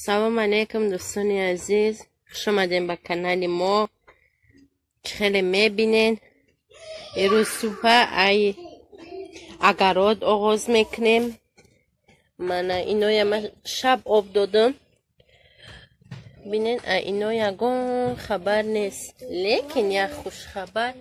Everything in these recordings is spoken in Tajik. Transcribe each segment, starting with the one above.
Салом алейкум, дӯстони азиз, хуш омадем ба канали мо. Чӣ хеле мебинен, ирӯз субҳа ай агарот оғоз мекунем. Мана иноя ма шаб об додам. Бинен, ай ино ягон хабар нест, лекин як хушхабар,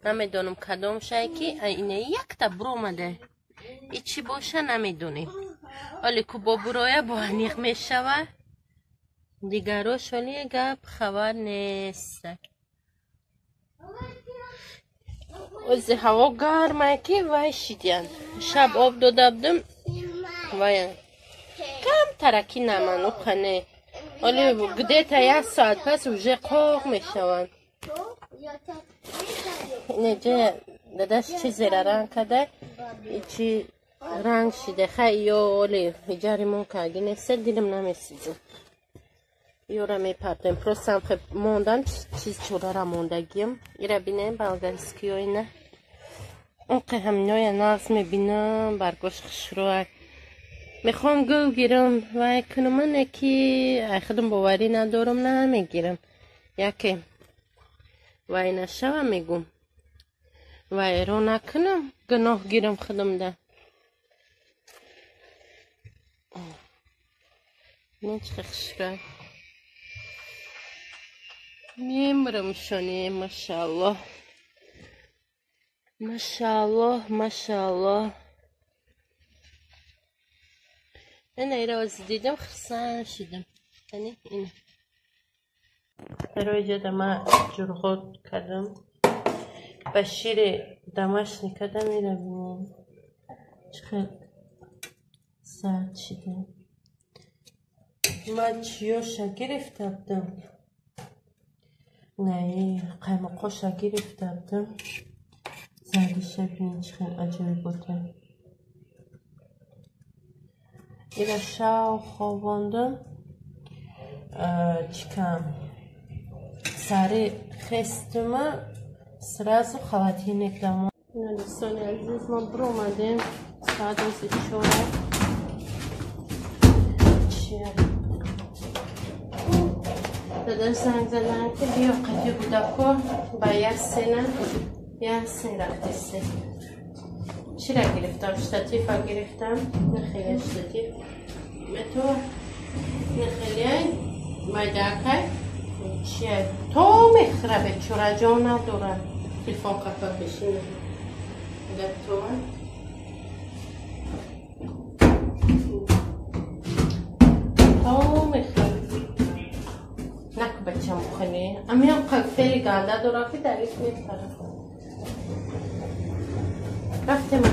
намедонам кадом шай, ки ай ина якта буромада. И чӣ боша, намедонем. Оли ку бо буроя бо аниқ мешава. Дигарош оли гап хабар нест. Ози ҳаво гармае, ки вай шидян. Шаб об дода будам, вая кам тараки намануха не. Оли где-то як соат пас уже қоқ мешаванд. Инеҷа дадаш чизера ранг када, чи ранг шиде. Хай, ё оли иҷа ремонт карги неста, дилам намесиза. Ёра мепартем. Просто ам хе мондам, чиз чорара мондагиам. Ира бинем, болгарскиё ина. Онқе ҳаминоя нағз мебинам, баргош хушрӯай. Мехоҳам гул гирам, вай кунам, мане ки ай худам боварӣ надорам, намегирам. Яке вай нашава, мегум. Вайро накунам, гуноҳ гирам худамда. Не, чӣ хушрӯай. Мемирам шони, машааллоҳ. Машааллоҳ, машааллоҳ. Ина ира ози дидам, хурсанд шидам. Яъне ина. Барои ҷода ма ҷурғот кардам. Ба шири домашний кардам, ира бинем. Чӣ хел сард шида. Ма чиёша гирифта будам. Не, қаймоқоша гирифта будам. Зардиша бинем, чӣ хел аҷоибота. Ира шав хобондам. Чикам. Сари хестума сразу холодильник дамо. Дӯстони азиз, мо биромадем. Соат ози чора. Чия? Дадаш занг задан, ки биё қати кӯдако ба як сена, як сен рафтесем. Чира гирифтам? Штатива гирифтам. Нахеле штатив. Мето нахеле майдакай. Чия? То мехӯра, бечора, ҷо надора. Телефон қафа пешина. Готово. То мехӯра. Наку, бачам, хӯне. Амиам фели ганда дора, ки дариф мепара. Рафтем,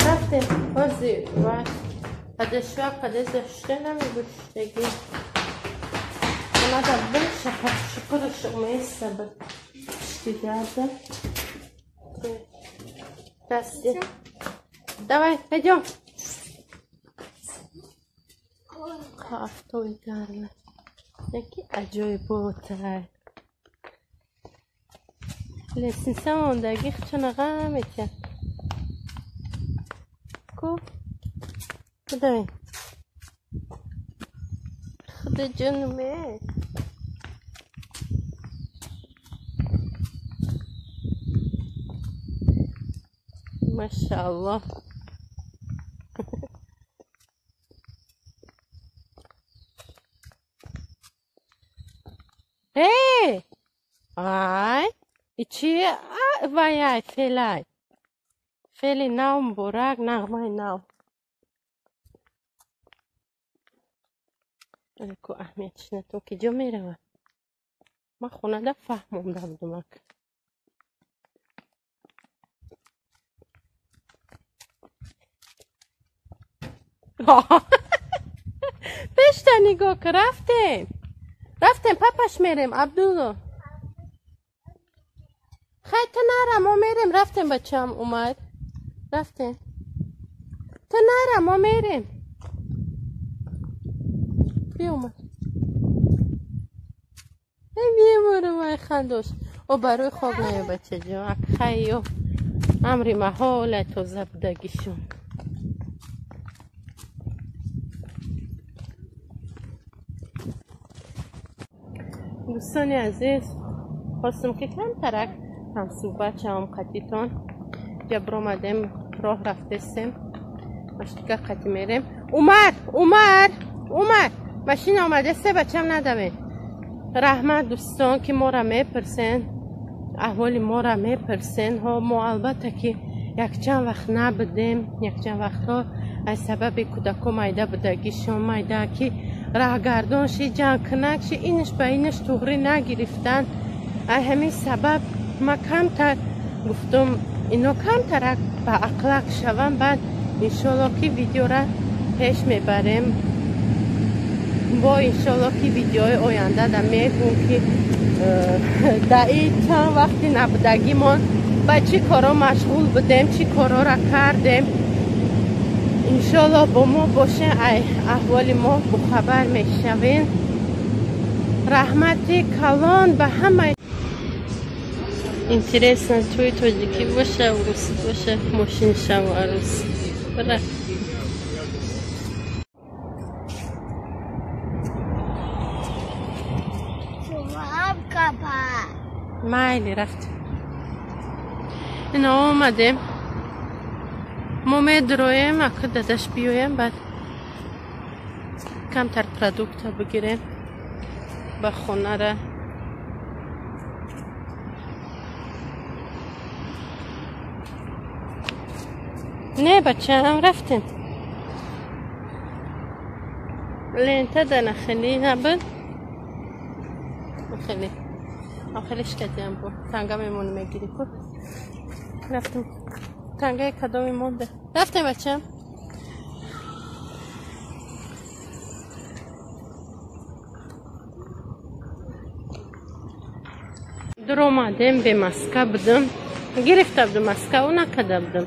рафтем. Ози вай падашва падаза шуда намегӯштагӣ. Надо больше шукурш умеется штигарда. Здравствуйте. Давай, пойдем. Автои гарма. Яки аҷоиботай. Лестница мондагӣ чунаға метя. Ку? Кудай? Худо ҷонуме. Машааллоҳ. Эй! Ай! Ичи вай фелай. Фели нав муборак, нағмаи нав. Ку аҳамиятш натон, ки ҷо меравад. Ман хонада фаҳмонда будумак. Пешта нигоҳ кун, рафтем. Рафтем, папаш мерем, Абдулло. Хай, ту нара, мо мерем, рафтем, бачам Умар. Рафтем. Ту нара, мо мерем. Биё, Умар. Эй, беморам, ай хандош. О, барои хоб наё, бачаҷон. Акхай ё амри маҳола тоза будагишон. Дӯстони азиз, хостам ки камтарак ҳамсӯҳбат шавам қатитон. Ҷа биромадем, роҳ рафтестем. Маштика қати мерем. Умар, Умар, Умар, машина омадесте, бачам надаве. Раҳмат дӯстон ки моро мепурсен, аҳволи моро мепурсен. Ҳо, мо албатта ки якчанд вақт набудем, якчанд вақтҳо аз сабаби кӯдако майда будагишон, майда ки раҳгардон ши, ҷангкунак ши, инаш ба инаш туғрӣ нагирифтан. Аз ҳамин сабаб ма камтар гуфтум, ино камтарак ба ақлак шавам, баъд иншолло ки видеора пеш мебарем. Бо иншолло ки видеои оянда да мегӯм ки дар ин чанд вақти набудагимон ба чӣ коро машғул будем, чӣ корора кардем. Иншолло бо мо бошен, ай аҳволи мо бохабар мешавем. Раҳмати калон ба ҳама. Интересно, туи тоҷикӣ боша, русӣ боша, мошин шаву арӯс. Бара. Майли рафт. Ино омадем. Мо медроем, ака дадаш биёем, баъд камтар продукта бигирем ба хонара. Не, бачаам, рафтем. Лента дана хеле набуд. Хеле. Охириш кардиам бо танга мемонӣ мегирӣ ку. Рафтем. Тангаи кадоми монда. Рафтем, бачаам. Дур омадем, бе маска будам. Гирифта будам маска, ӯ накарда будам.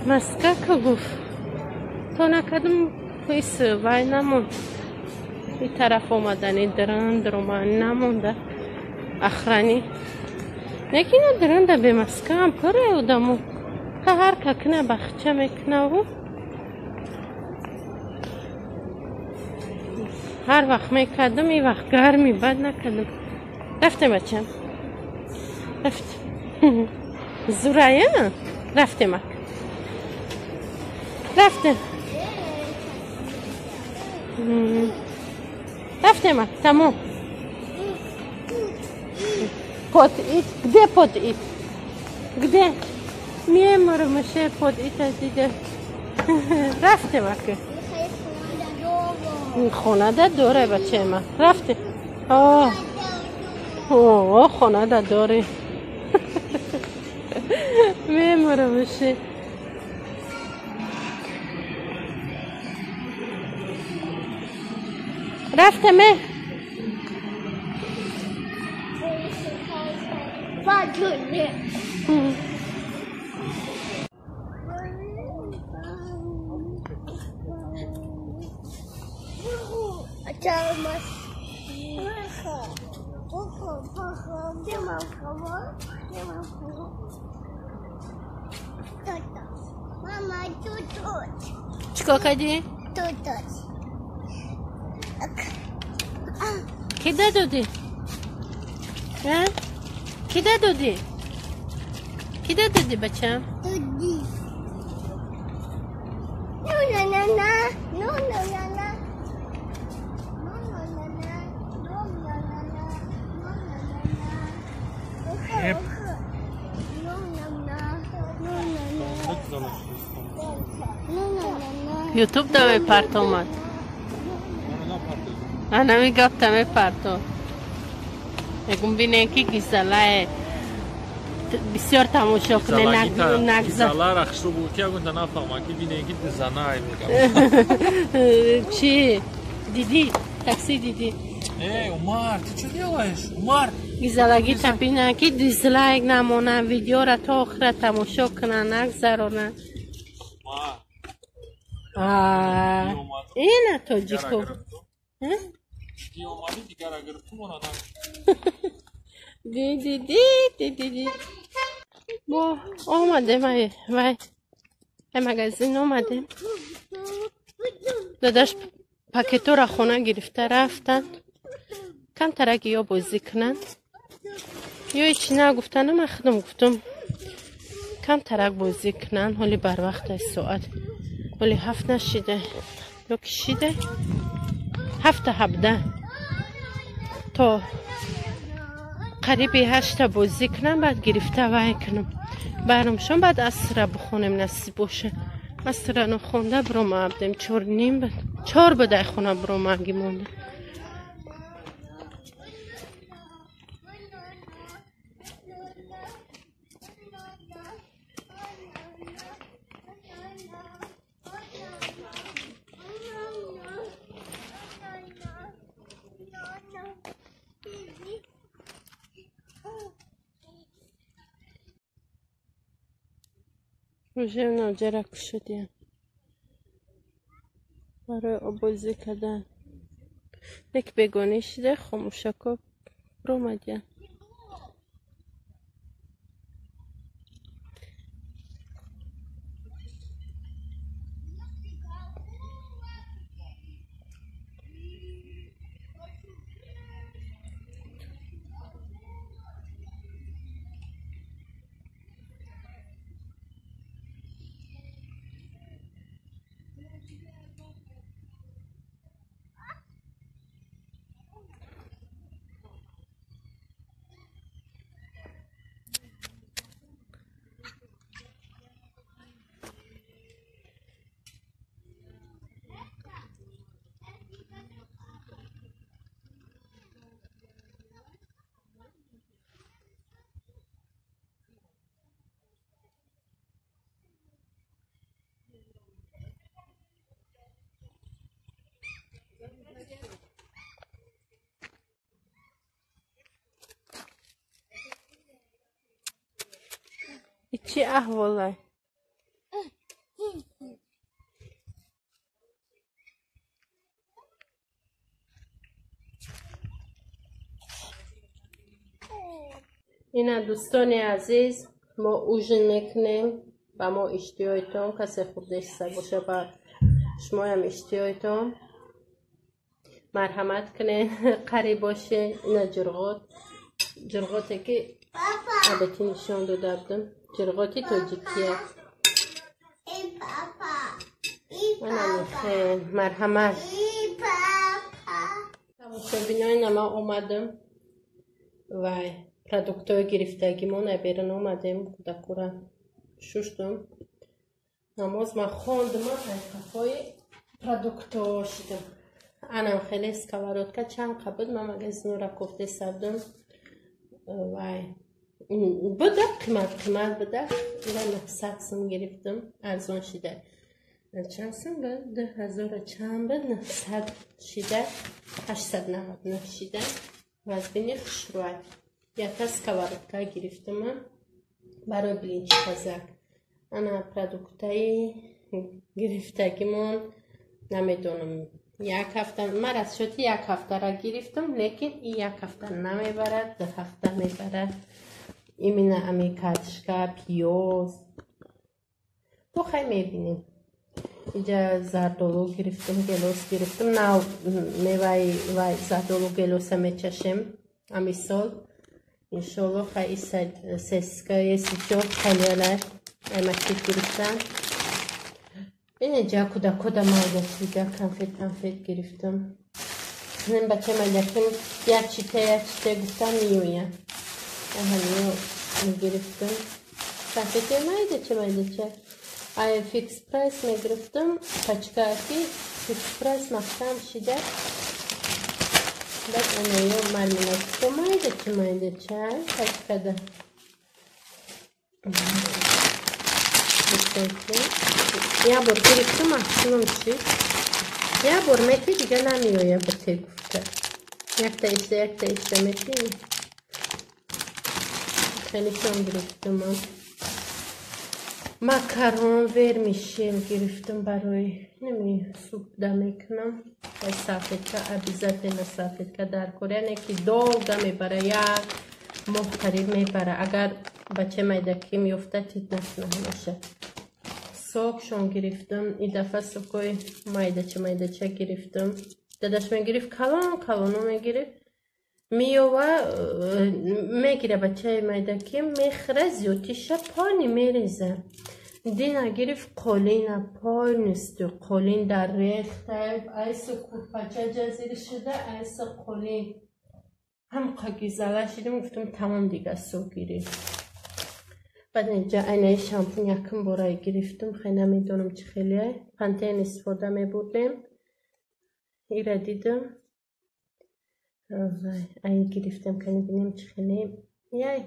Маска ку гуфт. То накардам, ис вай намонд. И тараф омадани дран дромани намонда. Охрани. Лекин дранда бе маскаам пуре одамо. Ха ҳар какна бахча мекунаву. Ҳар вақт мекардам, и вақт гарми бад накардам. Рафтем, бачам. Рафтем. Зурая? Рафтем ак. Рафтем. Рафтем ак, тамом. Под ит, где под ит? Где? Мемормаше под ит дида. Рафтем ак. Хона да доре бачама. Рафтем. О. О, хона да доре. Мемормаше. Рафтем. Чикор кардӣ? Ки додӣ? Ки додӣ? Ки додӣ, бачам? Додӣ. Ну на на на, ну на на на. Ну на на на, ну на на на, ну на на на. Ну на на, ну на на. Ютуб давай партомад. Анами гапта мепарто. Егум бинен ки гизалае бисёр тамошо куне нагза. Гизалара хушрӯ буд ки ягон та нафаҳмам ки бинен ки занае мегам. Чи? Диди? Такси диди? Эй, Умар, ты что делаешь? Умар! Гизалагита бинан ки дизлайк намонан, видеора то охира тамошо кунан, нагзаронан. Ина тоҷико. Ди ди ди ди ди. Мо омадем вай вай магазин омадем. Дадаш пакетора хона гирифта рафтанд. Камтарак ё бозӣ кунанд. Ё ҳеч нагуфтанам, ман худам гуфтам камтарак бозӣ кунанд. Ҳоли барвақт аст соат. Ҳоли 7 нашида. Ё ки шида? 7:17. То қариби 8 бозӣ кунам, баъд гирифта вай кунам. Барамшон баъд асра бихонем насиб боша. Асра нохонда биромадем 4:30 буд. 4 буд ай хона биромаги монда. Уже ноҷара кушодия барои обозӣ кардан. Нек бегонӣ шида хомӯшако ромадия. Чӣ аҳволай? Ина дӯстони азиз, мо ужин мекунем. Ба мо иштиҳоитон, касе хурдеста боша ба шумоям иштиҳоитон марҳамат кунед, қариб боше. Ина ҷурғот, ҷурғоте ки абати нишон дода будам, ҷурғоти тоҷикия. Марҳамат. Тамошобинои нама омадам вай продуктҳои гирифтагимон берун омадем, кӯдакура шуштум. Намоз ман хондум, айқафои продуктҳо шидам. Анам хеле сковородка чанд қа буд, ман магазинора кофте сабдум. Вай буда қимат қимат буда, ира 900 сум гирифтам, арзон шида. Чанд сум буд? 2000 чанд буд? 900 шида, 899 шида. Вазбини хушрӯй. Якта сковородка гирифтам барои блинчи пазак. Ана продуктаи гирифтагимон намедонам. Як ҳафта, ман аз шоти як ҳафтара гирифтам, лекин ин як ҳафта намебарад, 2 ҳафта мебарад. Именно ами картошка, пиёз. Бо хай мебинем. Иҷа зардолу гирифтам, гелос гирифтам. Нав меваи вай зардолу гелоса мечашем ами сол. Иншолло хай сеска есичо халиала аймакит гирифтам. Инаҷа кӯдакода майда чида конфет конфет гирифтам. Ним бача майдаким як чита гуфтам меояд. Аҳамиё гирифтам. Конфети майдача майдача. Ай фикс прайс мегирифтам. Пачкаки фикс прайс маҳкам шида. Баъд анаё мармеладко майдача майдача пачкада. Як бор гирифтам, маҳсулам шид. Як бор мети дига намеояд бите гуфта. Якта ишта мети. Хеле шом гирифтам. Макарон вермишел гирифтам барои неми суп да мекунам. Салфетка обязательно салфетка дар кор, яъне ки долго мебара, як моҳ қариб мебара. Агар бача майдакӣ меёфта тит накуна ҳамаша. Сокшон гирифтам. Ин дафъа сокои майдача майдача гирифтам. Дадаш мегирифт калон калоно мегирифт. Меёва мегира бачаи майдаки мехӯра, зиёдтиша пони мереза. Дина гирифт қолина полностью қолин дар рехта, айсу курпача ҷазир шуда, айсу қолин. Ҳам қагизала шидим, гуфтам тамом дига су гирӣ. Баъд инҷа айнаи шампун якум бора гирифтам, хеле намедонам чӣ хеле. Пантен истифода мебурдем. Ира дидам. Ай гирифтам, кани бинем чӣ хеле. Яй.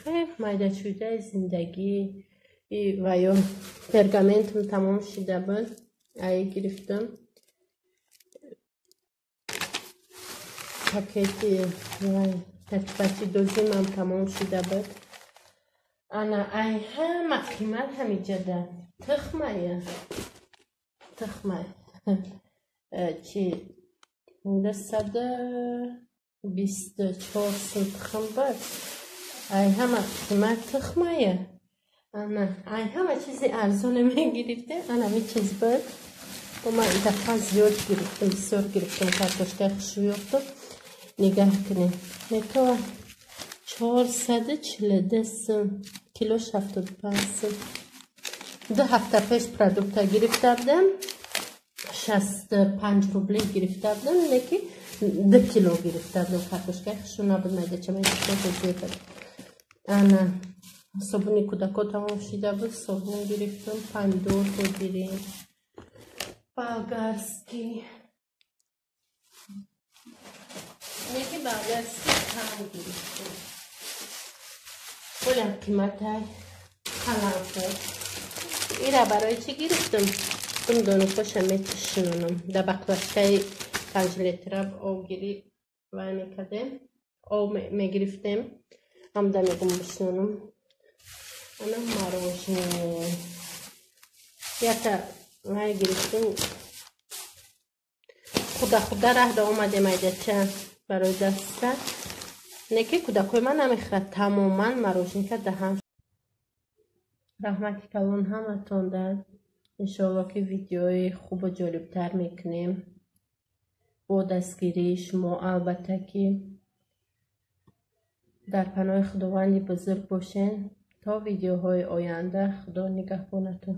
Хеле майдачудаи зиндагӣ ва ё пергаментам тамом шида буд. Ай гирифтам. Пакети вай тачпачи дозимам тамом шида буд. Ана ай ҳама қимат ҳамиҷада. Тухмая. Тухмай. Чи 124 сум тухм буд. Ай ҳама қимат тухмая. Ана ай ҳама чизи арзоне мегирифтем, ана ҳамин чиз буд. Ман ин дафъа зиёд гирифтам, бисёр гирифтам, картошкаи хушрӯ ёфтам. Нигаҳ кунем. Метова 442 сум, килош 75 сум. 2 ҳафта пеш продукта гирифта будам. 65 рубли гирифта будам, лекин 2 кило гирифта будам. Картошкаи хушрӯ набуд, майдача майдача зиёд буд. Ана собуни кӯдако тамом шида буд, собун гирифтам, помидор гирем. Болгарский. Неки болгарский кам гирифтем. Болям қиматай қаламфур. Ира барои чӣ гирифтам? Гуфтам донукоша метишинонам. Дар баклашкаи 5 литра об гири вай мекардем. Об мегирифтем. Ҳамда мегум бишинонам. Ана мороженое. Ята вай гирифтем. Худа-худа раҳда омадем айдача барои даста. Неки кӯдакои ман намехӯрад тамоман мороженка даҳан. Раҳмати калон ҳаматонда. Иншоалло ки видеои хубу ҷолибтар мекунем. Бо дастгирии шумо албатта ки дар паноҳи Худованди бузург бошен. То видеоҳои оянда Худо нигаҳбонатон.